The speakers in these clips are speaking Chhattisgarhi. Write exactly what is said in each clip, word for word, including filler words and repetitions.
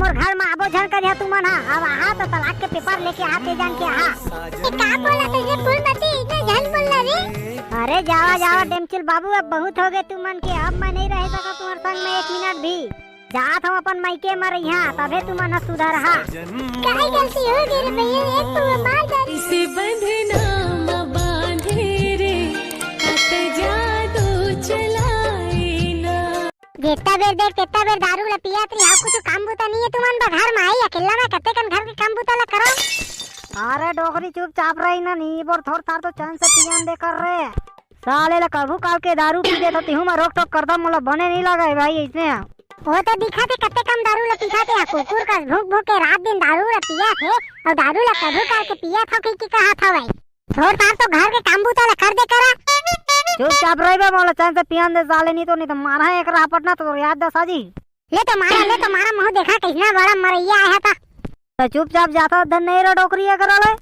अउ घर म आबो झन करिहा तुमन हा। अब आहा त तलाक के पेपर लेके आहा, ते जान के आहा। ए, का बोलत हे रे फूलमती, इतना झन बोलना रे। अरे जावा जावा डेमचुल बाबू, अब बहुत होगे तुमन के, अब मैं नहीं रह सकत तुंहर संग में एक मिनट भी। जात हंव अपन मइके म रहिहा, तभे तुमन ह सुधरहा। काहे गलती हो गे रे भैया, एक पउवा मार डारे। इसे बंधना म बांधे रे, अत जादू चलाए ना। जेतना बेर देख, तेतना बेर दारू ल पियत रही, अउ कुछु काम बूता नइ हे तुमन बर? घर म आई अकेल्ला म कतेकन घर के काम बूता ल करव। अरे डोकरी चुपचाप रही ना, नी बोर थोर थार तो चैन से पियन दे कर रे। साले ल कभू काल के दारू पी देथव, तिहू म रोक टोक कर दव, मोला बने नइ लगय भाई अइसने ह। ओ तो दिखत हे कतेकन दारू ल पीथव ते ह, कुकुर कस भूंक भूंक के रात दिन दारू ल पियत हे, अउ दारू ल कभू काल के पियत हव कहिके कहत हवय। थोर थार तो घर के काम बूता ल कर दे करा। चुपचाप रहिबे, मोला चैन से पियन दे साले, नहीं तो, नहीं तो मारहा एक रापट ना तो याद दस आजी। ले तो मारा, ले तो मारा, महू देखा कइसना बड़ा मरइया आय हे ता। त चुपचाप जाथा धन नहीं रे डोकरी एकरा ले।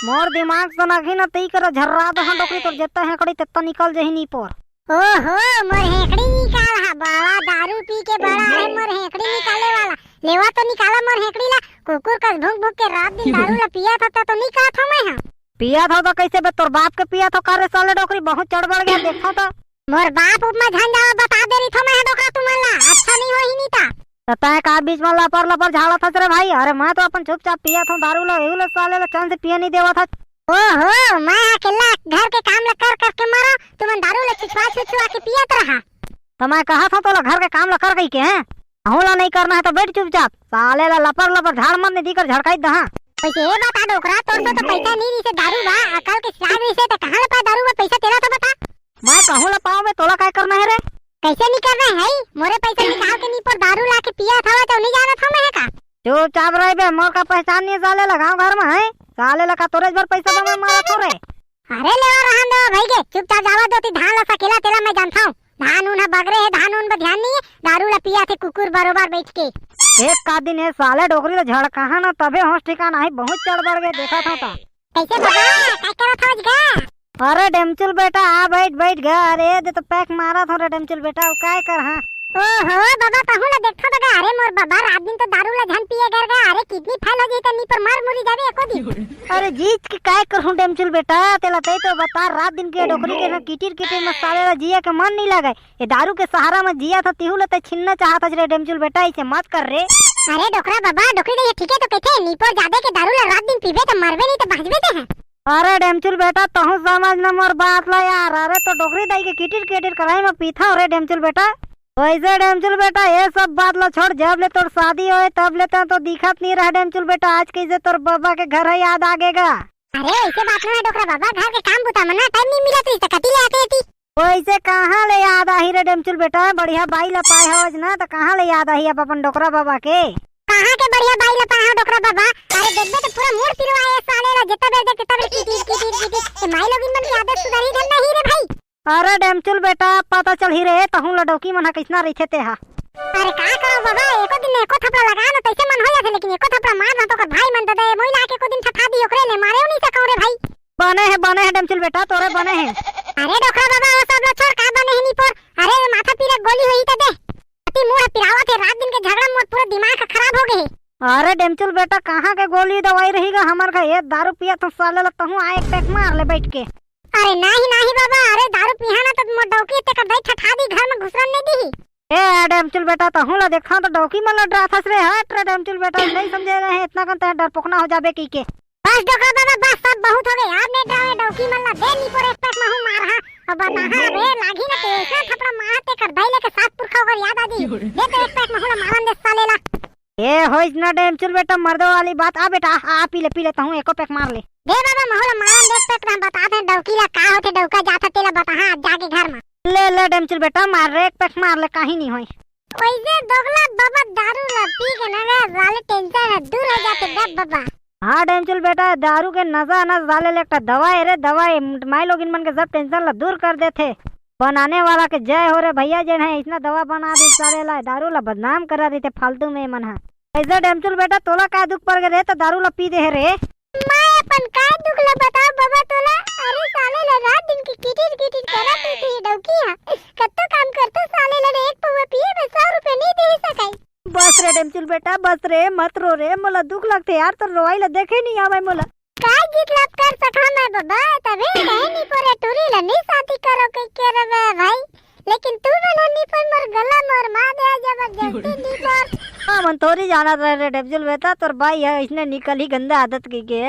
मोर दिमाग सनकही न तई करा झर्रा दहा डोकरी, तोर जेत्ता हेकड़ी तेत्ता निकल जही नी पोर। ओहो, मोर हेकड़ी निकाल हा, बड़ा दारू पी के बड़ा हे मोर हेकड़ी निकाले वाला। लेवा तो निकाला मोर हेकड़ी ला, कुकुर कस भूंक भूंक के रात दिन दारू ला पिया था, त तो नी कहत हंव मैं हा। पिया था त कइसे बे, तोर बाप के पिया था का रे साले डोकरी, बहुत चढ़ बढ़ गया, देखा तो। मोर बाप उप म झन जावा, बता दे रही थो मैं हा डोकरा तुमन ला, अच्छा नहीं होही नी ता। त तैं का बीच म लपर लपर झाड़त हस रे भाई? अरे मैं तो अपन चुपचाप पियत हंव दारू ल, एहू ल साले ल चैन से पिए नहीं देवत हस। ओहो, मैं अकेल्ला घर के काम ल कर कर के मरंव, तुमन दारू ल छुछुआ छुछुआ के पियत रहा। त मैं कहत हंव तोला घर के काम ल कर कहिके, हैं? कहूं ल नहीं करना हे त बैठ चुपचाप, साले ल लपर लपर झाड़ मत, नहीं दीकर झड़काई दहा। वइसे ए बता डोकरा, तोर तो, तो पइसा नहीं रहिसे दारू बा, अकल के साग रहिसे त कहां ले पाय दारू बा पइसा तेला तो बता। मैं कहूं ला पांव बे, तोला काय करना हे रे? कइसे नी करना हे? मोरे पइसा निकाल के नी पोर दारू ला के पियत हवय त नी जानत हंव मैं का? चुपचाप रह बे, मोर का पहचान नहीं साले ला गांव घर में हे। साले ला का तोरेच बर पइसा बा मैं मारत हंव रे। अरे लेवा रहन दे भई गे, चुपचाप जावा दे ओती धान ला सकेला तेला मैं जानथंव। धान उन ह बगरे हे, धान उन बर ध्यान नहीं हे, दारू ला पियत हे कुकुर बरोबर बइठ के। एक का दिन ए साले डोकरी ला झड़काहां ना तभे होश ठिकाना आही, बहुत चढ़ बढ़ गे देखत हंव त। कइसे बबा, काय करत हवस गा? अरे डेमचुल बेटा, आ बइठ, बइठ गा। अरे दे तो पैक मारत हंव रे डेमचुल बेटा, अउ काय करहां? ओहो बबा, तहूं ला देखथंव त गा। अरे मोर बबा, रात दिन तो दारू ला झन पिए गा। अरे किडनी फेल हो जाही त नी पोर मर मुरी जाबे एको दिन। अरे जीज के काय करहूं डेमचुल बेटा, तेला तैं तो बता, रात दिन के डोकरी के ना किटिर किटिर म साले ला जिए के मन नहीं लगय। ए दारू के सहारा म जियत हंव, तिहू ल तैं छीनना चाहत हस रे डेमचुल बेटा, अइसे मत कर रे। अरे डोकरा बबा, डोकरी दाई ह ठीके तो कहिथे, नी पोर जादे के दारू ल रात दिन पीबे त मरबे नहीं त बांचबे ते ह। अरे डेमचुल बेटा, तहूं समझ न मोर बात ल यार। अरे तो डोकरी दाई के किटिर किटिर कराई म पीथंव रे डेमचुल बेटा। वइसे डेमचुल बेटा, ए सब बात ल छोड़, जब ले तोर शादी होय तब ले तैं तो दिखत नहीं रह डेमचुल बेटा, आज कइसे तोर बबा के घर ह याद आ गे गा। अरे अइसे बात नहीं हे डोकरा बबा, घर के काम बूता म ना टाइम नहीं मिलत रहिस त कती ले आते एती। वइसे कहां ले याद आही रे डेमचुल बेटा, बढ़िया बाई ला पाय हवस ना, त कहां ले याद आही अब अपन डोकरा बबा के? कहां के बढ़िया बाई ला पाय हंव डोकरा बबा? अरे देखबे त पूरा मूड़ पिरवाए साले ला, जेत्ता बेर देख तेत्ता बेर किटिर, किटिर, किटिर। ए माई लोगिन मन के आदत सुधरही धन नहीं रे भई। अरे डेमचुल बेटा, पता चलही रे, तहूं ला डौकी मन ह कइसना रहिथे ते ह। अरे का करंव बबा, एको दिन एको थपड़ा लगा न तइसे मन हो जाथे, लेकिन एको थपड़ा मार न त ओकर भाई मन ददा ए मोई ला के एको दिन ठठा दी, ओकरे ले मारे नहीं सकंव रे भई। बने हे, बने हे डेमचुल बेटा, तोरे बने हे। अरे डोकरा बबा, ओ सब ल छोड़, का बने हे नी पोर। अरे माथा पीरा गोली होही त दे। अति मूड़ पिरावत हे, रात दिन के झगड़ा म मोर पूरा दिमाग ह खराब हो गे हे। अरे डेमचुल बेटा, कहां के गोली दवाई रही गा हमर घर, ए दारू पियत हंव साले ल, तहूं आ एक पैक मार ले बइठ के। अरे नहीं, नहीं बबा, अरे दारू पीहां ना त मोर डौकी तेकर दाई ठठा दी, घर म घुसरन नहीं दीही। ए डेमचुल बेटा, तहूं ल देखथंव त डौकी मन ल डराथस रे, हट रे डेमचुल बेटा, नहीं समझे रहे एतना कन तैं डरपोकना हो जाबे कहिके। बस डोकरा बबा, बस, सब बहुत हो गे। अब नहीं डरावंव डौकी मन ला, दे नी पोर एक पैक महूं मारहां। अब बताहां बे, लागही ना ते अइसना थपड़ा मारहां तेकर दाई लेके सात पुरखा ओकर याद आ जाही। दे तो एक पैक महूं ला मारन दे साले ला। ए होइस ना डेमचुल बेटा, मर्दो वाली बात। आ बेटा, आ, आ पी ले, पी ले, तहूं एको पैक मार ले। दे बबा, महूं ला मारन दे एक पैक, हम बतात हंव डौकी ला का होथे, डौका जात हे तेला बताहां आज जाके घर म। ले, ले डेमचुल बेटा, मार रे, एक पैक मार ले, काहीं नहीं होय। वइसे दोगला बबा दारू ला पी के ना रे साले टेंशन ह दूर हो जाथे रे बबा। हां डेमचुल बेटा, दारू के नशा ना साले ले एक ठा दवाई रे, दवाई माई लोगिन मन के सब टेंशन ला दूर कर देथे। बनाने वाला के जय हो रे भइया, जेन ह अइसना दवा बना दिस साले ला, दारू ला बदनाम करा देथे फालतू में ए मन ह। अइसे डेमचुल बेटा, तोला का दुख पड़ गे रे, त दारू ला पी दे हे रे? मैं अपन का दुख ल बतांव बबा तोला? अरे साले ल रात दिन के किटिर किटिर करत रहिथे ये डौकी ह। कत्तो काम करथंव साले ल रे, एक पउवा पिए बर सौ रुपया नइ दे सकय। बस रे डेमचुल बेटा बस रे, मत रो रे, मोला दुख लगथे यार, तोर रोवाई ला देखे नहीं आवय मोला। काय गीत ला कर सका मैं बबा, तभे कहे निपोर टूरी ला नहीं शादी करो कहिके रे भाई। लेकिन तू मन निपोर मोर गला मोर मार दे जबरदस्ती निपोर। हाँ, मन थोड़ी जानत रहे रे डेमचुल बेटा, तोर बाई है इसने निकली गंदा आदत कहिके।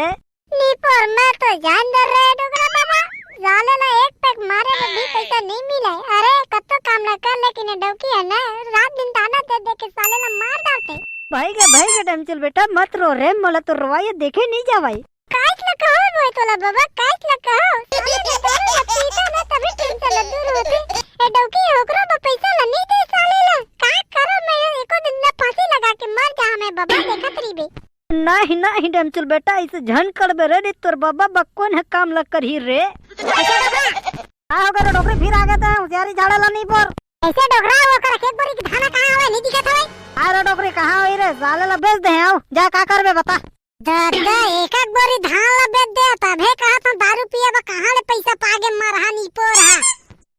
निपोर मैं तो जान डर रहे डोकरा बाबा, साले ला एक पैक मारे में भी पैसा नहीं मिले। अरे कत्तो काम ला कर, लेकिन ये डौकी है ना, रात दिन ताना दे दे के साले ला मार डालते। भाई गे, भाई गे डेमचुल बेटा, मत रो रे, मोला तो रोवाई देखे नहीं जावय। काइच ला कहो बोय तोला बाबा, काइच ला कहो। साले ला दारू ला पीता ना, तभी टेंशन ला दूर होते। ए डौकी, ओकरो बा पैसा ला नहीं दे साले ला। का करो मैं, एको दिन ना फांसी लगा के मर जा मैं बाबा, देखत रहिबे। नहीं, नहीं डेमचुल बेटा, ऐसे झन करबे रे, नहीं तोर बाबा बा कोन ह काम ला करही रे। का हो गे रे डोकरी, फिर आ गे ते होशियारी झाड़े ला निपोर। ऐसे डोकरा, वो कर खेत बोरी के धाना कहाँ हवे, नहीं दिखत हवे? आ रे डोकरी, कहाँ होई रे, साले ला बेच दे हँव, जा का करबे बता। दादा, एक एक बोरी धान ला बेच दे, तभे कहा था दारू पिए बा, कहाँ ले पैसा पागे मरहा निपोर हा।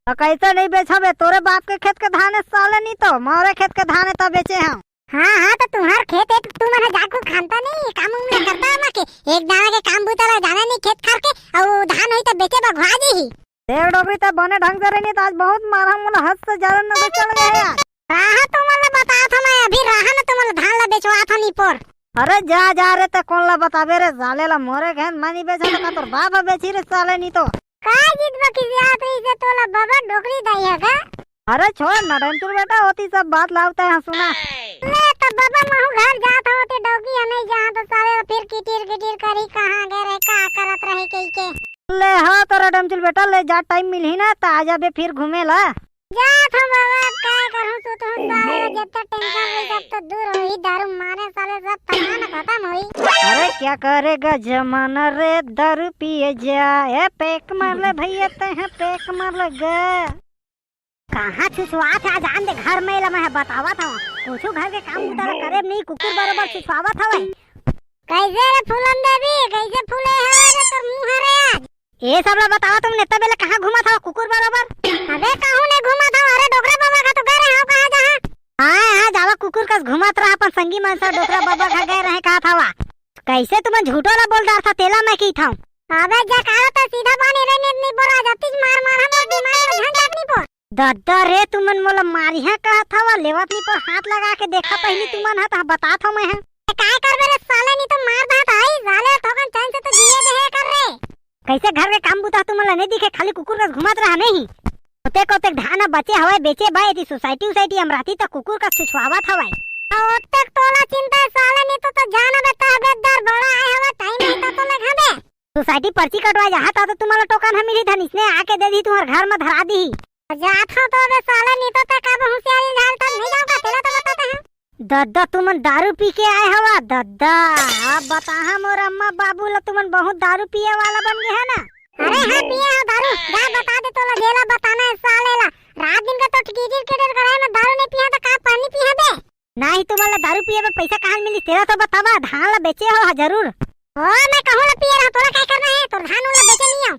तो कैसे नहीं बेचबे, तोरे बाप के खेत के धान है साले, नहीं तो मोरे खेत के धान है तब बेचे हँव। हाँ, हाँ, तो तुम्हार खेत है, तो तुम मन जाकू खानता नहीं, काम उम ना करता ना के, एक दाना के काम बूता ला जाना नहीं खेत खार के, अउ धान होई तो बेचे बा घुआ जी ही। देख डोकरी, ते बने ढंग से रही नहीं तो आज बहुत मारा, मोला हद से ज्यादा नशा चढ़ गया है आज। कहाँ तुमन ला बता था मैं, अभी रहा ना तुमन ला धान ला बेचवा था निपोर। अरे जा, जा रे, ते कोन ला बताबे रे, साले ला मोरे घेन मैं नहीं बेचा तो का तोर बाप ह बेची रे साले, नहीं तो। का गीत बा किसी आत रही से तोला बाबा डोकरी दाई है का? अरे छोड़ ना डेमचुल बेटा, होती सब बात लावता है सुना। ले तो बाबा, महू घर जात हो ते डौकी है नहीं जहाँ तो साले फिर किटिर किटिर करी, कहाँ गए रहे, का करत रहे कहिके। ले हाँ तोरा डेमचुल बेटा, ले जा, टाइम मिलही ना त आ जाबे फिर घूमे ला। जात हो बाबा, अब काय करहूँ, सुतहूँ साले, जब तक टेंशन रही तब तो दूर होही, दारू मारे साले सब थकान खत्म होही। अरे क्या करेगा जमाना रे, दारू पिए जा, ए पैक मार ले भैया, ते ह पैक मार ले गा। कहाँ छुछुआत हे, जान दे घर में ला मैं बतावत हव। कुछु घर के काम बूता ला करे नहीं, कुकुर बरोबर छुछुआवत हवय। कैसे रे फूलन देवी, कैसे फूले हवे रे तोर मुंह रे आज? ए सब ला बतावत हव, नेता बेले कहाँ घूमत हव कुकुर बरोबर? अबे कहूँ नहीं घूमत हव, अरे डोकरा बाबा का तो गे रहे हव कहाँ जहाँ। हाँ, हाँ, जावा कुकुर कस घूमत रहा अपन संगी मन से, डोकरा बाबा का गे रहे कहा था वा। कैसे तुमन झूठो ला बोल डारथा तेला मैं की था। अबे जा कहा तो सीधा बानी रे, नहीं बोला जाती मार मार हम दिमाग में झंझट नहीं बोल। दद्दा रे, तुमन मोला मारिहा कहत हवा, लेवत नहीं पर हाथ लगा के देखा पहिली तुमन ह, त बतात हव मैं ह। ए, काय करबे रे साले, नहीं तो मार दात आई, साले थोकन चैन से तो जिए दे हे कर रे। कैसे घर के काम बुता तुमन ला नहीं दिखे, खाली कुकुर कस घूमत रहा नहीं। ओतेक ओतेक धान ह बचे हवय, बेचे बा, एती सोसाइटी उसाइटी अमराती त कुकुर कस छुछवावत हवय। ओतेक तोला चिंता हे साले, नहीं तो, तो जान बे तहबेदार बड़ा आए हवय, टाइम है तो, तो ले घबे। सोसाइटी पर्ची कटवाए जाहा, ता तो तुमन ला टोकन ह मिलही, धन इसने आके दे दिही, तुम्हर घर म धरा दिही। जात हव तो बे साले, नहीं तो तक अब होशियारी झाल तक नहीं जाऊंगा, तेला तो बताते हैं। दद्दा, तुमन दारू पी के आए हवा, दद्दा। अब बताहा मोर अम्मा बाबू ला, तुमन बहुत दारू पिए वाला बन गए है ना? अरे हाँ, पिए हो दारू, जा बता दे तोला, जेला बताना है साले ला। रात दिन का तो टिटिर टिटिर कराए में दारू नहीं पिया तो का पानी पिया बे? नाही, तुमन ला दारू पिए बर पैसा कहाँ मिलिस, तेला तो बतावा, धान ला बेचे हो हा जरूर। ओ, मैं कहूँ ला पिए रहा, तोला काय करना है, तोर धान उन ला बेचे नहीं हो।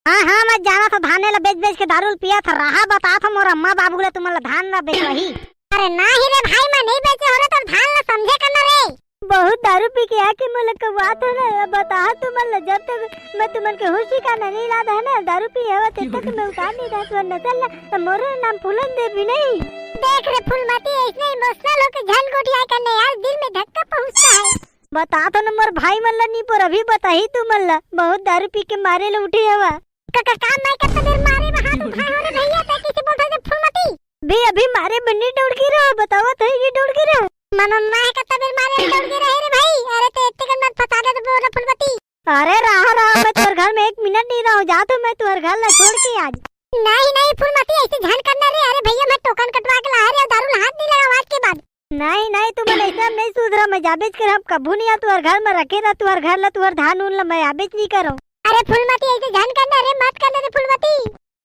हाँ, हाँ, मैं जाना था, धाने ला बेच बेच के दारू ला पिया था, रहा बता था मोर अम्मा बाबू ला, तुमन ला धान ला बेचवाही। अरे नाही रे भाई, मैं नहीं बेचे हो रे, तोर धान ला समझे करना रे। बहुत दारू पी के आके मोला कवात हो ना, अब बता तुमन ला, जब तक मैं तुमन के होश ठिकाना नहीं ला है ना, दारू पी हवा, तब तक मैं उतार नहीं रहा तुमन नशा ला, तो मोरो नाम फूलन देवी नहीं। देख रे फूलमती, ऐसने इमोशनल होके झन गोठिया करने यार, दिल में धक्का पहुंचता है। बता तो न मोर भाई मन ला, नहीं पर अभी बताही तुमन ला, बहुत दारू पी के मारे ला उठे हवा। का, का, का, मैं कत्ता बेर मारे में हाथ उठाए हो रे भैया, तै कैसे बोलत है फूलमती? भी अभी मारे बन्नी डौड़की रहा, बतावत है कि डौड़की रहा। मनो ना है कत्ता बेर मारे में डौड़की रहे रे भाई, अरे तै इतने कर मत फंसा दे तो बोला फूलमती। अरे रहा, रहा, मैं तोर घर में एक मिनट नहीं रहूँ, जा तो मैं तोर घर ला छोड़ के आज। नहीं, नहीं, फूलमती, ऐसे झन करना रे। अरे भैया, मैं टोकन कटवा के ला रहे हूँ, दारू ला हाथ नहीं लगाओ आज के बाद। नहीं, नहीं, तुमन ऐसे हम नहीं सुधरा, मैं जाबेच कर, हम कभू नहीं आ तुहर घर में रखे ना, तुहर घर ला, तुहर धान उन ला मैं आबेच नहीं करो। अरे फूलमती, ऐसे झन करना रे, मत करना रे फूलमती।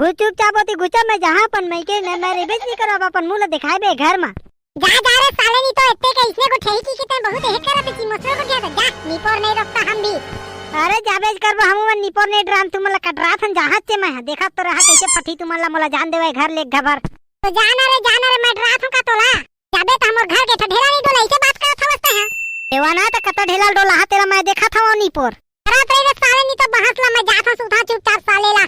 घुस चुपचाप होती घुसा, मैं जहाँ अपन मैं के न, मैं रेबेच नहीं करो, अब अपन मुँह ला दिखाए बे घर में। जा, जा रे साले, नहीं तो इतने के इसने को ठेही की कितने बहुत हेक करत है, इमोशनल हो गया था, जा, निपोर नहीं रोकता हम भी। अरे जाबेच करबो, हम मन निपोर नहीं डरान, तुमन ला कटरात हन जहाँ से मैं, देखा तो रहा कैसे फटी तुमन ला, मोला जान देवे घर ले घबर। तो जाना रे, जाना रे, मैं डरात हूँ का तोला? जाबे तो हमर घर के ठठेरा नहीं डोला, इसे बात करत हवस देवाना त कता ढेला डोला हा तेला मैं देखा था निपोर। अरे तेरे साले नी तो बहस ला मैं जात हूँ सुधा चुपचाप साले ला।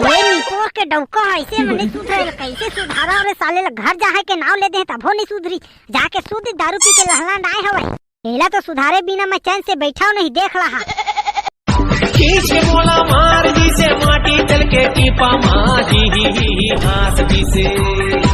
ये निपोर के डौका है, ऐसे मने सुधरे कैसे सुधारा रे साले ला, घर जाए के नाव ले दे तभो नहीं सुधरी, जाके शुद्ध दारू पी के लहलांड आए हवय। एला तो सुधारे बिना मैं चैन से बैठाव नहीं देख रहा। खींच के मोला मार दिसे माटी चल के टीपा मारी ही ही ही हाँस दिसे।